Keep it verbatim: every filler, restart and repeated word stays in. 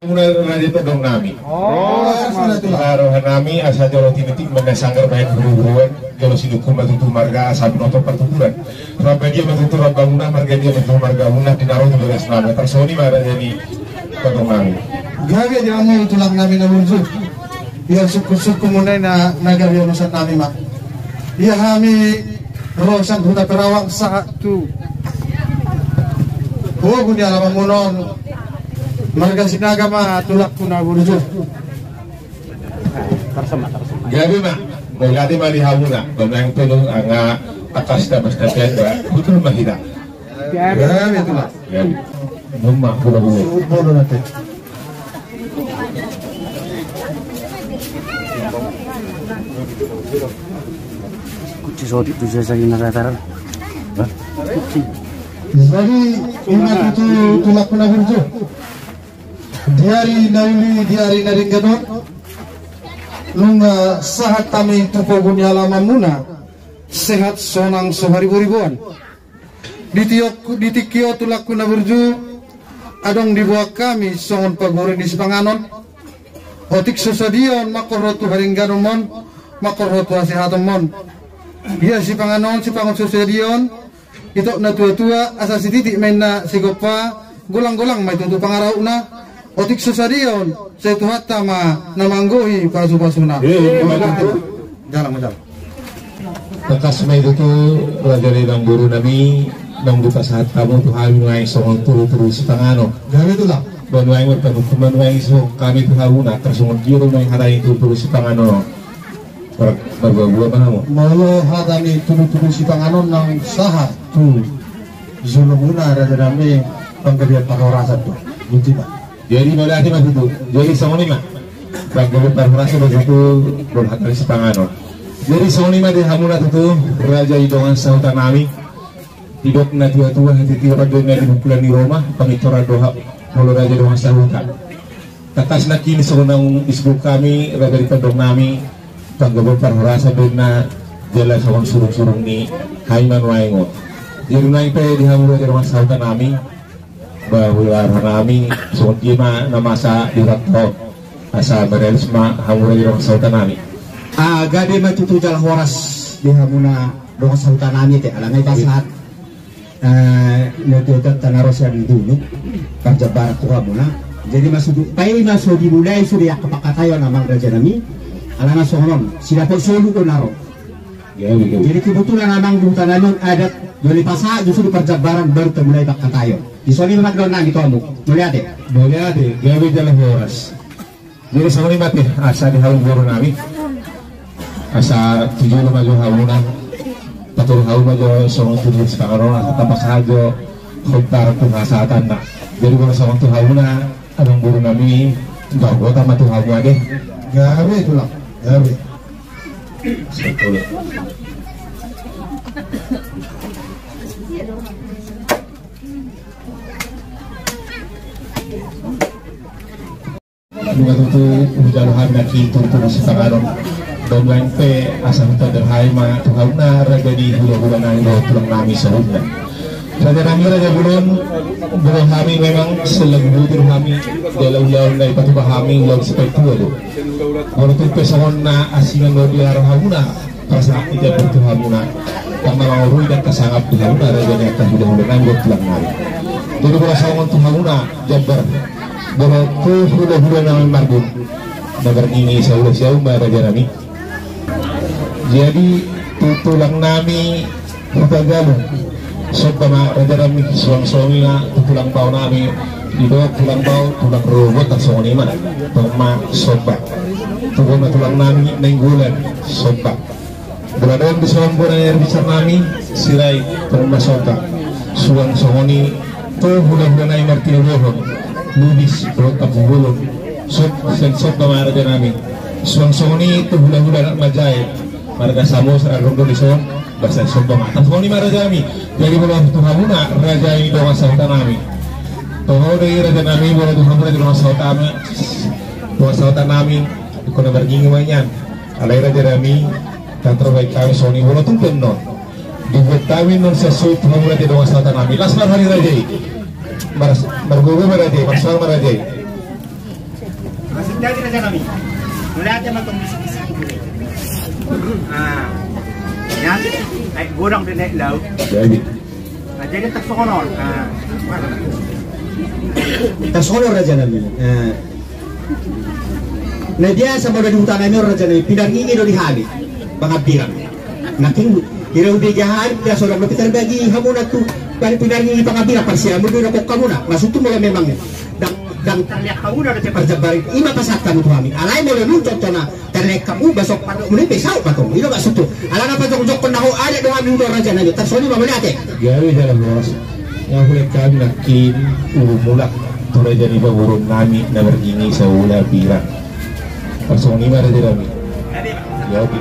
Muna na di tondong nami. Horas ma tulang. Roha nami asa jolo tiniti mena sanggar bahen buru-buruan, jolo sinungkun ma tutu marga asa binoto partuturan. Ramba dia ma tutu ramba muna, marga dia ma tutu marga muna, di na ro tu bagas nami. Tarsongon i ma raja ni tondong nami. Gabe jala muna tulang nami na burju. Ia sungkun-sungkun muna i na gabe urusan nami ma. Ia hami ro sian Huta Perawang sahat tu pogu ni alaman muna on. Marga Sinaga ma tulangku na burju. Gabe ma. Mauliate ma di hamuna. Bamang pe do anga atas da mas da pe da. Betul ma hita. Gabe tulang. Gabe. Numa hula hula. Hula hula. Kunci sodik tu saya saya naratar. Jadi ima tutu tulangku na burju. Di ari na uli, di ari na denggan on, nunga sahat hami tu pogu ni alaman muna, sehat sonang so haribo-riboan. Di tiok, di tingki on tulangku na burju, adong diboan hami songon paguhuri ni sipanganon. Otik so sadia on mangkorhon tu hadengganonmon, mangkorhon tu hasehatonmon. Ia sipanganon, sipanganon so sadia on, ito na tua-tua, asa sititik ma inna sigompa, golang-golang ma i tutu pangarahutna, otik so sadia on, sai Tuhanta ma na manggohi pasu-pasuna. Eh, eh, eh, eh. Jalang ma jalang. Tangkas ma i tutu raja ni amangboru nami, naung dipasahat hamu tu hami nuaeng songon turu-turu sipanganon. Gabe tulang. Ba nuaeng marpanungkun ma nuaeng songon hami tu hamuna, tarsongon dia do nuaeng hata ni turu-turu sipanganon. Mar-, marbuabua ma hamu. Molo hata ni turu-turu sipanganon naung sahat tu jolomuna raja nami panggabean parhorasan do. Boti ma. Jadi mauliate ma tutu. Jadi songon i ma. Panggabean parhorasan do tutu, molo hata ni sipanganon. Jadi songon i ma di hamuna tutu, raja ni dongan sahuta nami. Didok na tua-tua, hatiha-tiha do na di bungkulan ni roma, pangintoran do hami molo raja dongan sahuta. Tangkas nangkin songon naung disebut hami, raja ni tondong nami, panggabean parhorasan do inna jala songon surung-surung ni hami ma nuaeng on. Jadi nuaeng pe di hamu raja dongan sahuta nami, ba hula roha nami, songon dia ma na masa di huranta on. Asa marealis ma hamu raja dongan sahuta nami. Ah, gabe ma tutu jala horas di hamuna dongan sahuta nami ate, ala nunga dipasahat. Eh, na tua-tua na ro sian dulu, parjambaran tu hamuna. Jadi maksud, paima so dimulai sude angka pangkataion amang raja nami, alana songon on, sidapot solu do na ro. Gabe, gabe. Jadi kebetulan amang di huta nami on adat, jolo dipasahat justru di parjambaran baru tamulai pangkataion. Di son i ma dohonon nami tu hamu. Mauliate. Mauliate, gabe jala horas. Jadi songon i ma ate, asa di hamu boru nami. Asa tu jolo ma jo hamuna. Paturi hamu ma jo songon turu sipanganon, asa tapasahat jo hombar tu hasahatanna. Jadi molo songon tu hamuna, amang boru nami, margota ma tu hamu ate. Gabe tulang, gabe. Sepuluh. Nunga tutu hujalo hami nangkin turu-turu sipanganon. Ba nuaeng pe asa hutandahon hami ma tu hamuna raja ni hula-hula nami dohot tulang nami saluhutna. Raja nami raja bolon, boha hami memang selagu butir hami, jala ulaon na dipatupa hami ulaon sipaintua do. Molo tung pe songon na asing do diarahon hamuna, pasahat ni jambar tu hamuna. Tamba mangorui dan tasangap tu hamuna raja ni angka hula-hula nami dohot tulang nami. Jadi molo songon tu hamuna jambar, molo tu hula-hula nami marbun, na marnini saula siaun ma raja nami. Jadi tu tulang nami Hutagalung, somba ma raja nami, suang songon i ma tu tulang bao nami. Didok tulang bao, tulang rorobot, tarsongon i ma. Tong ma somba. Tu bona tulang nami Nainggolan, somba. Bona dohot di son bona ni anak boru nami Sirait, tong ma somba. Suang songon i tu hula-hula nami martinodohon, Lubis dohot Tampubolon, som-, sian somba ma raja nami. Suang songon i tu hula-hula anak Manjait, Marga Samosir adong do dison, basa Sombong atas. Songon i ma raja nami. Jadi molo tu hamuna raja i dongan sahuta nami. Toho do i raja nami, molo tu hamuna raja dongan sahuta nami. Dongan sahuta nami, ingkon na margigi ma nian. Alai raja nami, tantra baik kami songon i molo tu pe non. Dibuat kami non sesuai tu hamuna raja dongan sahuta nami. Las marhali raja i. Mar-, margogo ma raja i, marsoal ma raja i. Masuk jadi raja nami. Mulai aja matong bisik-bisik. Ah. Ya. Naik godang dan naik laut. Jadi. Nah, jadi tak songon on. Ah. Tak songon on raja nami. Ah. Na biasa molo di huta nami on raja nami, pinarngingin do di hami pangambirang. Nangkin ira ubi jahan, biasa orang lebih terbagi hamuna tu balik pinarngingin pangambirang parsiamun do inokok hamuna. Maksud tu molo memang dang, dang tarliak hamuna do cepat jabari. Ima pasahat hamu tu hami. Alai molo nunton tona tarliak hamu, basok parlok muna pe saut patong. Ino maksud tu. Alana pajongjongkon na ho adat do hami huta raja nami. Tarsongon i ma mauliate. Gabe jala bos. Nga hulek kami nangkin, uh, mulak tu raja ni pamoruon nami na margigi saula pirang. Tarsongon i ma raja nami. Gabe.